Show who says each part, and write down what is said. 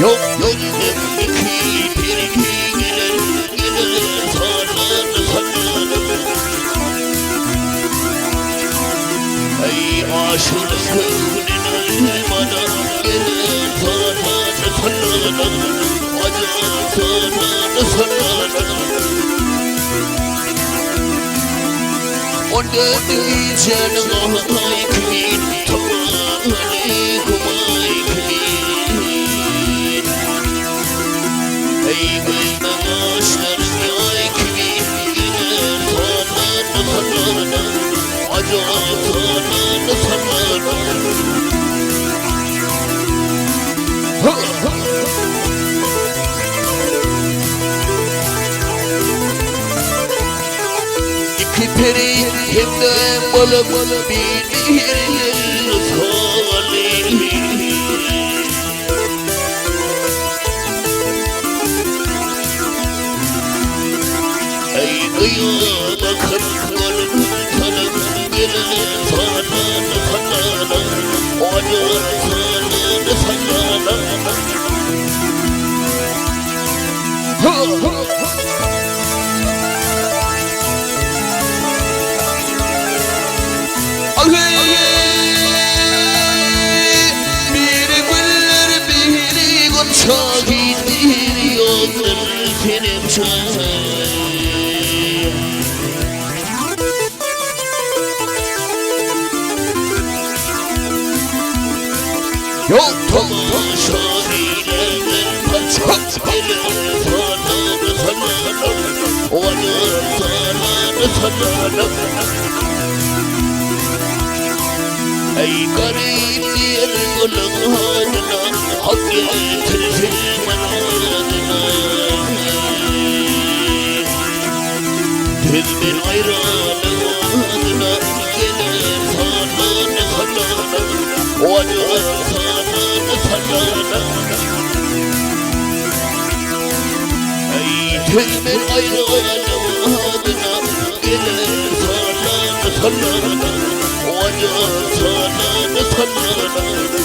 Speaker 1: Yok yok iki bir iki gelir gelir sanan sanan. Ey aşık gönlüne bana gelir sanan sanan. Acı sanan sanan. Ondan geçen ay kimin Aleyküm ay kimin Ey gözme kaşlarım ay kimin Gelir sanan sanan Acı sanan sanan. İki peri hem de balık bir bir salih. Ey kıyama kırkların tanım gelir sanan sanan. Acı sanan sanan. Biri güller biri gonça gidiyor senim çay. Yok tamaşa bilenler parça gelir sanan sanan. Acı sanan sanan. Ey garip bir kulun haline Hak getirsin muradına. Tez bir ayranın adına Gelir sanan sanan. Acı sanan sanan. Ey tez bir ayranın adına Gelir sanan sanan. Acı sanan sanan.